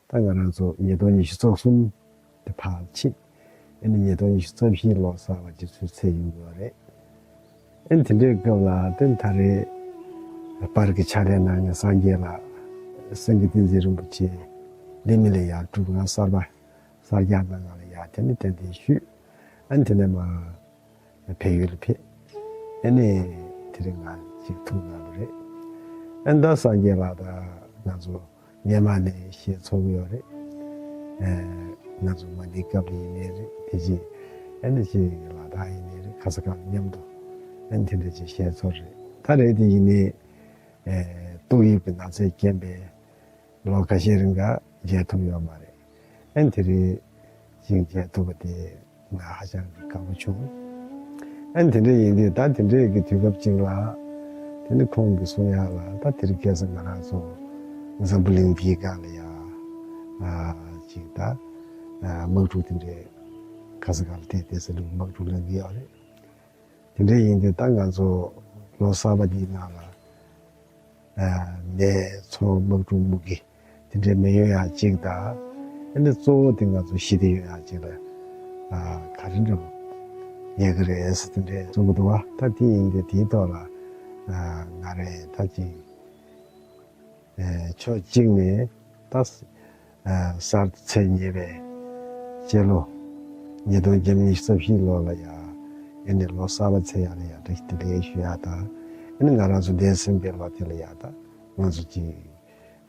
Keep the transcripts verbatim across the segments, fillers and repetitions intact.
ད་ང་རང་ཚོ་ཉིས་སྟོང་ཉི་ཤུ་རྩ་གསུམ་དེ་ཕར་ཕྱིན། ཨ་ནི་ཉིས་སྟོང་ཉི་ཤུ་རྩ་བཞིའི་ལོ་གསར་པ་ཅིག་ཚུར་ཚེས་ཡོང་གི་ཡོད་རེད། ཨ་ནི་དེ་འདྲའི་སྐབས་ལ་དེ་ད་རེས་པར་གྱི་ཕྱག་ལས་གནང་མཁན་སངས་རྒྱས་ལགས་སེང་གེ་བསྟན་འཛིན་རིན་པོ་ཆེ་ལྡེ་མིག་ལ་ཡར་སྒྲུབ་ཁང་གསར་པ་གསར་རྒྱག་གནང་སྒང་ལ་ཡར་དེ་ནས་གདན་འདྲེན་ཞུས། ཨ་ནི་དེ་ནས་མར་བལ་ཡུལ་ལ་ཕེབས། ཨ་ནི་དེ་རིང་ང་ཅིག་ཐུག་གནང་བ་རེད། ཨ་ནི་ད་སངས་རྒྱས་ལགས་དང་ང་ཚོ་སྔོན་མ་ནས་ཞལ་ཚོགས་ཡོད་རེད། ཨ་ང་ཚོ་མ་ཎིའི་སྐབས་ལ་ཡིན་ནའི་རེད། དེ་རྗེས་ཨ་ནི་ཅིག་ལ་དྭགས་ཡིན་ནའི་རེད། ག་ས་ག་ལ་མཉམ་དུ་ཨ་ནི་དེ་འདྲ་ཅིག་ཞལ་ཚོགས་རེད། ད་རེས་དེ་ཡིན་ནའི་ཨ་ཏོག་དབྱིབས་ཀྱི་ན་ཚས་རྐྱེན་པས་ལོ་ཁ་ཤས་རིང་ག་མཇལ་ཐུབ་ཡོད་མ་རེད། ཨ་ནི་དེ་རིང་ཅིག་མཇལ་ཐུབ་པ་དེ་ང་ཧ་ཅང་གི་དགའ་པོ་བྱུང་། ཨ་ནི་དེ་འདྲ་ཡིན་དུས་ད་དེ་འདྲའི་གི་དུས་སྐབས་ཅིག་ལ་དེ་ནི་ཁོང་གིས་གསུང་ཡག་ལ་ད་དེ་རིང་ཁ་སང་ང་རང་ཚོ་འཛམ་བུ་གླིང་འདིའི་སྒང་ལ་ཡ་ཨ་ཅིག་ད་ཨ་དམག་འཁྲུག་དེ་འདྲའི་ག་ས་ག་ལ་བལྟས་བལྟས་ས་ལ་དམག་འཁྲུག་ལངས་ཀྱི་ཡོད་རེད། དེ་འདྲ་ཡིན་དུས་ད་ང་ཚོ་ལོ་གསར་པ་འདིའི་ནང་ལ་ནད་ཚོ་དམག་འཁྲུག་མུ་གེ་དེ་འདྲའི་མི་ཡོང་ཡག་ཅིག་དང་། ཨ་ནི་གཙོ་བོ་དེ་ང་ཚོ་ཞི་བདེ་ཡོང་ཡག་ཅིག་ལ་ག་རེ་འདྲ་པོ་ཡོད་ཀྱི་རེད་ཟེར་དེ་འདྲའི་གསུང་གི་འདུག་བ། ད་དེ་ཡིན་དུས་དེའི་ཐོག་ལ་ང་རེ་ད་ཅིག་ཕྱོགས་གཅིག་ནས་ད་གསར་དུ་ཚེས་ཉེར་བའི་སྤྱི་ལོ་ཉིས་སྟོང་ཉི་ཤུ་རྩ་བཞི་ལོ་ལ་ཡ་ཨ་ནི་ལོ་གསར་པ་ཚེས་ཡག་ལ་ཡ་བཀྲ་ཤིས་བདེ་ལེགས་ཞུ་ཡག་དང་། ཨ་ནི་ང་རང་ཚོ་འདས་ཟིན་པའི་ལོ་དེ་ལ་ཡ་ད་ང་ཚོ་ཅིག་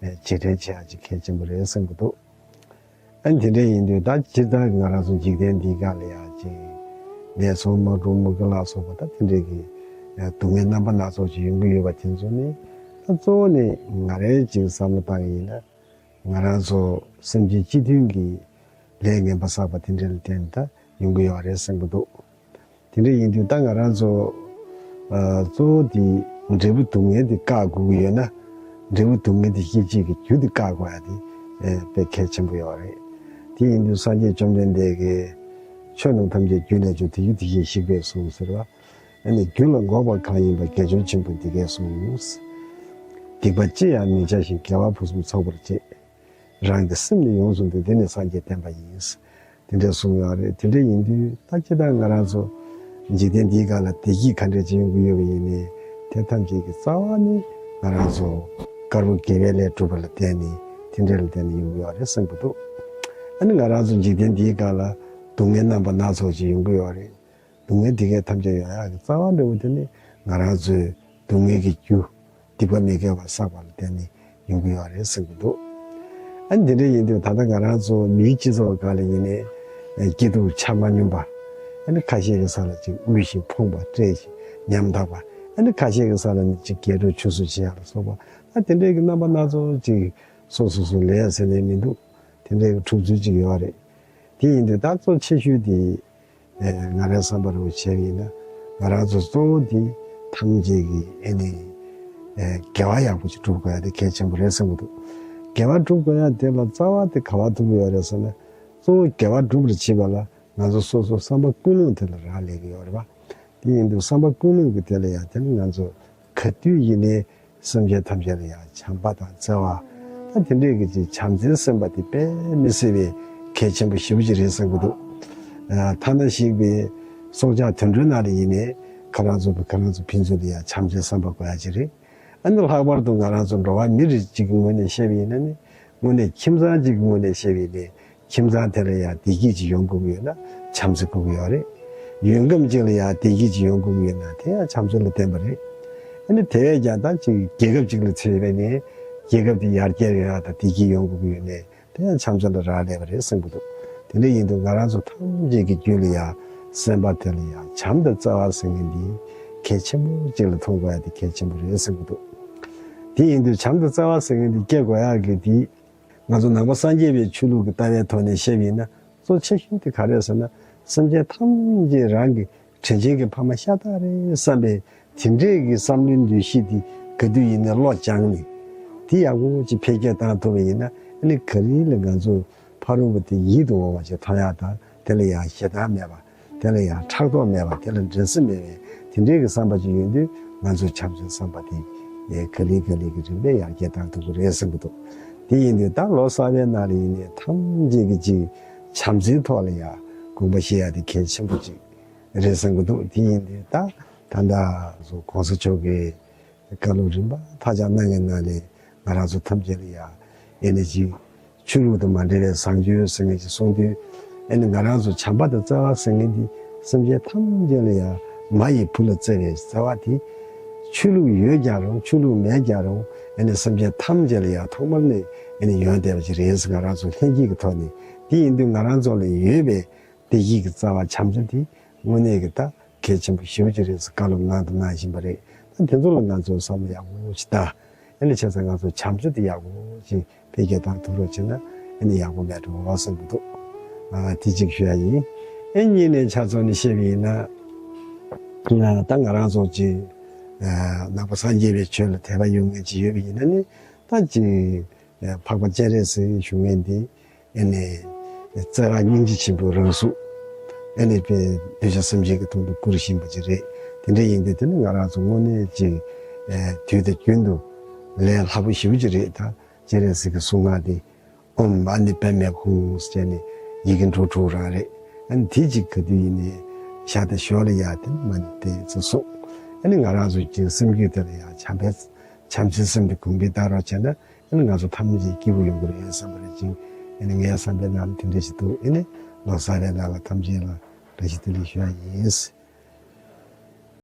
རྗེས་དྲན་བྱེད་ཡག་ཅིག་གལ་ཆེན་པོ་རེད་བསམ་གྱི་འདུག་ཨ་ནི་དེ་འདྲ་ཡིན་དུས་ད་སྤྱིར་བཏང་གི་ང་རང་ཚོ་འཇིག་རྟེན་འདིའི་སྒང་ལ་ཡ་ཅིག་ནད་ཚོ་དམག་འཁྲུག་མུ་གེ་ལ་སོགས་པ་ད་དེ་འདྲའི་གི་སྡུག་བསྔལ་རྣམ་པ་སྣ་ཚོགས་ཅིག་ཡོང་གི་ཡོད་པ་དེ་ཚོ་ནི་ད་གཙོ་བོ་ནི་ང་རའི་ཅིག་བསམ་བློ་བཏང་ཡིན་ན། ང་རང་ཚོ་སེམས་ཅན་སྤྱི་མཐུན་གྱི་ལས་ངན་པ་བསགས་པ་དེ་འདྲ་ལ་བརྟེན་ད་ཡོང་གི་ཡོད་རེད་བསམ་གྱི་འདུག་དེ་འདྲ་ཡིན་དུས་ད་ང་རང་ཚོ་ཨ་གཙོ་བོ་དེ་འབྲས་བུ་སྡུག་བསྔལ་དེ་བཀག་དགོས་ཀྱི་ཡོད་ན། འབྲས་བུ་སྡུག་བསྔལ་དེ་སྐྱེད་བྱེད་ཀྱི་རྒྱུ་དེ་བཀག་དགོས་ཡ་དེ་ཨེ་དཔེ་གལ་ཆེན་པོ་ཡོད་རེད། དེ་ཡིན་དུས་སངས་རྒྱས་བཅོམ་ལྡན་འདས་ཀྱིས་ཆོས་རྣམས་ཐམས་ཅད་རྒྱུ་ལས་བྱུང་། དེ་རྒྱུ་དེ་བཞིན་གཤེགས་པས་གསུངས་ཟེར་བ། ཨ་ནི་རྒྱུ་ལ་འགོག་པ་གང་ཡིན་པ་དགེ་སྦྱོར་ཆེན་པོས་འདི་སྐད་གསུངས། སྡིག་པ་ཅི་ཡང་མི་བྱ་ཞིང་། དགེ་བ་ཕུན་སུམ་ཚོགས་པར་བྱེད། རང་གི་སེམས་ནི་ཡོངས་སུ་འདུལ། འདི་ནི་སངས་རྒྱས་བསྟན་པ་ཡིན། དེ་འདྲ་གསུངས་ཡོད་རེད། དེ་འདྲ་ཡིན་དུས་ད་ཅི་ད་ང་རང་ཚོ་འཇིག་རྟེན་འདིའི་སྒང་ལ་བདེ་སྐྱིད་ག་འདྲ་ཅིག་ཡོང་གི་ཡོད་པ་ཡིན་ནའི་དེ་ཐམས་ཅད་ཀྱི་རྩ་བ་ནི་ང་རང་ཚོ་དཀར་པོ་དགེ་བའི་ལས་བསྒྲུབས་པ་ལ་བརྟེན་ནས་དེ་འདྲ་ལ་བརྟེན་ནས་ཡོང་གི་ཡོད་རེད་བསམ་གྱི་འདུག་ཨ་ནི་ང་རང་ཚོ་འཇིག་རྟེན་འདིའི་སྒང་ལ་སྡུག་བསྔལ་རྣམ་པ་སྣ་ཚོགས་ཅིག་ཡོང་གི་ཡོད་རེད། སྡུག་བསྔལ་འདི་གའི་ཐམས་ཅད་ཡོང་ཡག་གི་རྩ་བ་འདྲ་བོ་དེ་ནི་ང་རང་ཚོའི་སྡུག་བསྔལ་གྱི་རྒྱུ་སྡིག་པ་མི་དགེ་བ་བསགས་པ་ལ་བརྟེན་ནས་ཡོང་གི་ཡོད་རེད་བསམ་གྱི་འདུག་ཨ་ནི་འདི་འདྲ་ཡིན་དུས་ད་ལྟ་ང་རང་ཚོ་མིའི་སྤྱི་ཚོགས་སྒང་ལ་ཡིན་ནའི་སྐྱིད་སྡུག་ཆ་མ་སྙོམས་པ། ཨ་ནི་ཁ་ཤས་ཀྱི་ས་ལ་ཅིག་དབུལ་ཞིང་ཕོངས་པ། བཀྲེས་ཤིང་ཉམ་ཐག་པ། ཨ་ནི་ཁ་ཤས་ཀྱི་ས་ལ་ནི་ཅིག་རྒྱས་འགྲོ་ཆུ་སོ་ཆེ་ཡག་ལ་སོགས་པ། ཨ་དེ་འདྲའི་གི་རྣམ་པ་སྣ་ཚོགས་ཅིག་སོ་སོ་སོ་ལས་ཟེར་ནས་མི་འདུག་དེ་འདྲའི་གི་འཁྲུག་རྩོད་ཅིག་ཡོད་རེད། དེ་ཡིན་དུས་ད་གཙོ་ཆེ་ཤོས་དེ། ཨེ་ང་རའི་བསམ་པ་རུ་བྱས་པ་ཡིན་ན་ང་རང་ཚོ་གཙོ་བོ་འདི་ཐམས་ཅད་ཀྱི་ཨེ་ནི་ཨེ་དགེ་བ་ཡག་པོ་ཅིག་སྒྲུབ་དགོས་ཡ་དེ་གལ་ཆེན་པོ་རེད་བསམ་གྱི་འདུག་དགེ་བ་སྒྲུབ་དགོས་ཡ་དེ་ལ་རྩ་བ་དེ་ག་པར་ཐུག་གི་ཡོད་རེད་ཟེར་ན། གཙོ་བོ་དགེ་བ་སྒྲུབ་པར་བྱེད་པ་ལ་ང་ཚོ་སོ་སོ་བསམ་པ་ཀུན་སློང་དེ་ལ་རག་ལས་ཀྱི་ཡོད་རེད་པ། དེ་ཡིན་དུས་བསམ་པ་ཀུན་སློང་གི་དེ་ལ་ཡ་དེ་ནི་ང་ཚོ་ག་དུས་ཡིན་ནའི་སེམས་ཅན་ཐམས་ཅད་ལ་ཡང་བྱམས་པ་དང་བརྩེ་བ། ད་དེ་འདྲའི་གི་ཅིག་བྱམས་བརྩེའི་སེམས་པ་དེ་དཔེ་མི་སྲིད་པའི་གལ་ཆེན་པོ་ཞེ་པོ་ཅིག་རེད་བསམ་གྱི་འདུག་ཨ་ཐ་ན་ཞིག་པའི་སྲོག་ཆགས་དུད་འགྲོའི་ནང་ལ་ཡིན་ནའི་ཁོ་རང་ཚོ་གི་ཁོ་རང་ཚོ་ཕན་ཚུན་ལ་ཡང་བྱམས་བརྩེའི་བསམ་པ་དགོས་ཡ་ཅིག་རེད། ཨ་ནི་ལྷག་པར་དུ་ང་རང་ཚོ་འགྲོ་བ་མི་རིགས་གཅིག་གི་ངོས་ནས་བཤད་པ་ཡིན་ན་ནི་དངོས་གནས་ཁྱིམ་ཚང་གཅིག་གི་ངོས་ནས་བཤད་པ་ཡིན་ན། ཁྱིམ་ཚང་དེ་ལ་ཡང་བདེ་སྐྱིད་ཅིག་ཡོང་དགོས་ཀྱི་ཡོད་ན་བྱམས་བརྩེ་དགོས་ཀྱི་ཡོད་རེད། ཡུལ་ཁམས་གཅིག་ལ་ཡང་བདེ་སྐྱིད་ཅིག་ཡོང་དགོས་ཀྱི་ཡོད་ན་དེ་ཡང་བྱམས་བརྩེ་ལ་བརྟེན་པ་རེད། ཨ་ནི་དེ་བས་ཀྱང་ད་ཅིག་རྒྱལ་ཁབ་ཅིག་ལ་མཚོན་པ་ཡིན་ན་རྒྱལ་ཁབ་དེ་ཡར་རྒྱས་ཡོང་ཡག་དང་བདེ་སྐྱིད་ཡོང་དགོས་ཀྱི་ཡོད་ན་དེ་ཡང་བྱམས་བརྩེ་ལ་རག་ལས་པ་རེད་བསམ་གྱི་འདུག་དེ་འདྲ་ཡིན་དུས་ང་རང་ཚོ་ཐམས་ཅད་ཀྱི་རྒྱུད་ལ་ཡང་སེམས་པ་དེ་ལ་ཡང་བྱམས་དང་བརྩེ་བ་ཟེར་མཁན་འདི་གལ་ཆེན་པོ་ཅིག་ལ་མཐོང་དགོས་ཡ་དེ་གལ་ཆེན་པོ་རེད་བསམ་གྱི་འདུག་དེ་ཡིན་དུས་བྱམས་དང་བརྩེ་བ་ཟེར་མཁན་འདི་སྐྱེ་དགོས་ཡག་གི་དེ། ང་ཚོ་ནང་པ་སངས་རྒྱས་པའི་ཆོས་ལུགས་ཀྱི་ལྟ་བའི་ཐོག་ནས་བཤད་པ་ཡིན་ན་གཙོ་ཆེ་ཤོས་དེ་ག་རེ་རེད་ཟེར་ན། སེམས་ཅན་ཐམས་ཅད་རང་གི་དྲིན་ཅན་གྱི་ཕ་མ་ཤ་སྟག་རེད་བསམ་པའི་དེ་འདྲས་ཀྱི་བསམ་བློའི་འདུ་ཤེས་དེ་ག་དུས་ཡིན་ནའི་བློ་སྦྱངས་ནས་དེ་ཡག་པོ་ཅིག་འཕེལ་རྒྱས་བཏང་ཐུབ་པ་ཡིན་ན་ཨ་ནི་ག་རེ་ལ་ང་ཚོ་ཕ་རོལ་པོ་དེ་ཡིད་དུ་འོང་བ་ཞིག་མཐོང་ཡག་དང་དེ་ལ་ཡང་ཞེ་སྡང་མེད་པ། དེ་ལ་ཡང་ཕྲག་དོག་མེད་པ། དེ་ལ་འགྲན་སེམས་མེད་པའི་དེ་འདྲའི་གི་བསམ་པ་ཅིག་ཡོད་དུས་ང་ཚོའི་བྱམས་བརྩེའི་བསམ་པ་དེ་ག་ལེ་ག་ལེ་གི་རིམ་པས་ཡར་རྒྱས་བཏང་ཐུབ་ཀྱི་རེད་བསམ་གྱི་འདུག་དེ་ཡིན་དུས་ད་ལོ་གསར་པའི་ནང་ལ་ཡིན་ནའི་ཐམས་ཅད་ཀྱི་ཅིག་བྱམས་བརྩེའི་ཐོག་ལ་ཡ་དགོངས་པ་བཞེས་ཡ་དེ་གལ་ཆེན་པོ་ཅིག་རེད་བསམ་གྱི་འདུག་དེ་ཡིན་དུས་ད་ད་ལྟ་སོ་གོང་ས་མཆོག་གིས་བཀའ་སློབ་རིམ་པ་མཐའ་ཅག་གནང་མཁན་ནང་ནས་ང་རང་ཚོ་ཐམས་ཅད་ལ་ཡ་ཨེ་ནི་ཅིག་ཆོས་ལུགས་དང་མ་འབྲེལ་བའི་བཟང་སྤྱོད་ཟེར་མཁན་ཅིག་གསུངས་དུས། ཨེ་ནི་ང་རང་ཚོ་བྱམས་པ་དང་བརྩེ་བ་ཟེར་མཁན་འདི་སེམས་ཅན་ཐམས་ཅད་ལ་ཡང་མ་ཡི་བུ་ལ་བརྩེ་བའི་བརྩེ་བ་དེ། ཆོས་ལུགས་ཡོད་ཀྱང་རུང་ཆོས་ལུགས་མེད་ཀྱང་རུང་ཨེ་ནི་སེམས་ཅན་ཐམས་ཅད་ལ་ཡང་ཐོག་མར་ནས་ཨེ་ནི་ཡོང་བསྡད་པ་ཅིག་རེད་ཟེར། ང་རང་ཚོ་ལྷན་སྐྱེས་ཀྱི་ཐོག་ནས་དེ་ཡིན་དུས་ང་རང་ཚོ་ལ་ཡོད་པའི་བདེ་སྐྱིད་ཀྱི་རྩ་བ་བྱམས་བརྩེ་དེ་དངོས་གནས་ཀྱི་ད་གལ་ཆེན་པོ་ཞེ་པོ་ཅིག་རེད་ཟེར་བཀའ་སློབ་གནང་དང་གནང་བཞིན་པ་རེད། ད་དེ་ཚོ་ལ་ང་ཚོ་བསམ་བློ་ཡག་པོ་ཞིག་བཏང་། ཨ་ནི་བྱས་ཙང་ང་ཚོ་བྱམས་བརྩེ་དེ་ཡག་པོ་ཞིག་འཕེལ་རྒྱས་གཏང་ཐུབ་རོགས་བྱས་ན་ཨ་ནི་ཡག་པོ་མེད་འགྲོ་བསམ་གྱི་འདུག་ཨ་དེ་གཅིག་ཞུ་ཡ་ཡིན། ཨ་གཉིས་ནས་ཆ་ཚང་ནས་བཤད་པ་ཡིན་ན། ང་ད་ང་རང་ཚོ་ཅིག་ཨ་ནང་པ་སངས་རྒྱས་པའི་ཆོས་ལ་དད་པ་ཡོད་མཁན་ཅིག་ཡོད་པ་ཡིན་ན་ནི་ད་ཅིག་ཨ་འཕགས་པ་སྤྱན་རས་གཟིགས་ཞུ་མཁན་དེ། ཨེ་ནས། བཙན་ར་སྙིང་རྗེ་ཆེན་པོའི་རང་གཟུགས། ཨེ་ནས་པའི་གདུལ་བྱ་སེམས་ཅན་གྱི་དོན་དུ་བསྐུར་བཞིན་པ་ཅིག་རེད། དེ་འདྲ་ཡིན་དུས་དེ་ནི་ང་རང་ཚོ་དངོས་གནས་ཅིག་ཨེ་དུས་དང་རྒྱུན་དུ་ལས་སླ་པོ་ཞེ་པོ་ཅིག་རེད། ད་སྤྱན་རས་གཟིགས་ཀྱི་གཟུངས་སྔགས་དེ་ཨོཾ་མ་ཎི་པདྨེ་ཧཱུྃ་ཟེར་ནས་ཡི་གེ་འབྲུ་དྲུག་རང་རེད། ཨ་ནི་དེ་ཅིག་ག་དུས་ཡིན་ནའི་ཤ་དང་ཞོ་ལ་ཡ་དེ་མ་ཎི་དེ་ཚོ་གསུངས། ཨ་ནི་ང་རང་ཚོ་ཅིག་སེམས་རྒྱུད་དེ་ལ་ཡ་བྱམས་པའི་བྱམས་བརྩེའི་སེམས་དེ་གོང་འཕེལ་བཏང་རོགས་བྱས་ན། ཨ་ནི་ང་ཚོ་ཐམས་ཅད་སྐྱིད་པོ་ཡོང་གི་རེད་བསམ་པ་རེད་ཅིང་། ཨ་ནི་ངའི་བསམ་པའི་ནང་ལ་དེ་འདྲ་ཞིག་འདུག་ཨ་ནི་ལོ་གསར་པའི་ནང་ལ་ཐམས་ཅད་ལ་བཀྲ་ཤིས་བདེ་ལེགས་ཞུ་ཡ་ཡིན།